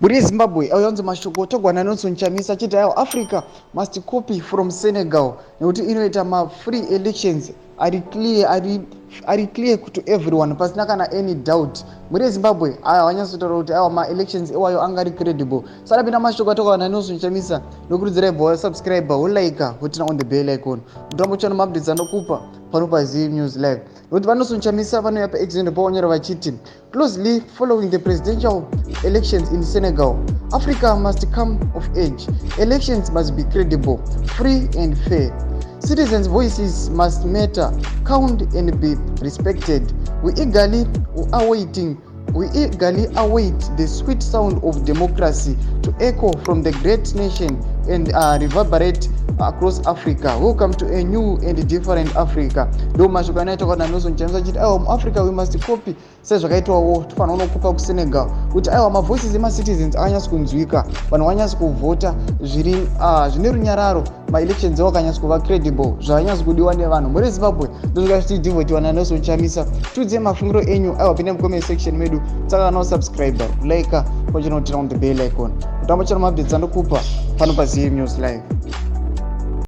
Mhuri yeZimbabwe, auya unzi mashoko togwana Nelson Chamisa achiti aiwa, Africa must copy from Senegal nekuti inoita mafree elections ari clear, ari clear to everyone, pasina kana any doubt. Mhuri yeZimbabwe, aya vanyatsotaura kuti aiwa, maelections iwayo anga ari credible. Sarapinda mashoko atakawana Nelson Chamisa. Nokurudzirai bva wasubscribe, wolike, woturn on the bell icon, mutambo chano maupdates anokupa pano paZim News Live, nekuti vaNelson Chamisa vanouya paexendo pavanyora vachiti, "Closely following the presidential elections in Senegal, Africa must come of age. Elections must be credible, free and fair. Citizens' voices must matter, count and be respected. We eagerly await the sweet sound of democracy to echo from the great nation and reverberate across Africa. Welcome to a new and different Africa." Ndo mashoko anoitwa kana Nelson Chamisa achiti aiwa, muAfrica we must copy sezvakaitwawo, tofanira kunokopa kuSenegal kuti aiwa, mavoices emacitizens akanyatsi kunzwika, vanhu vanyatsi kuvhota zviri zvine runyararo, maelections avo akanyatsi kuva credible, zvanyatsi kudiwa nevanhu. Muri Zimbabwe, ndozvika zvichidhivhotiwa naNelson Chamisa. Tiudzei mafungiro enyu. Aiwa, pinda mucomment section medu, tsakana usubscribe, like, pachinoturn on the bell icon, mutambo chano maupdates andokupa pano paZim News Live.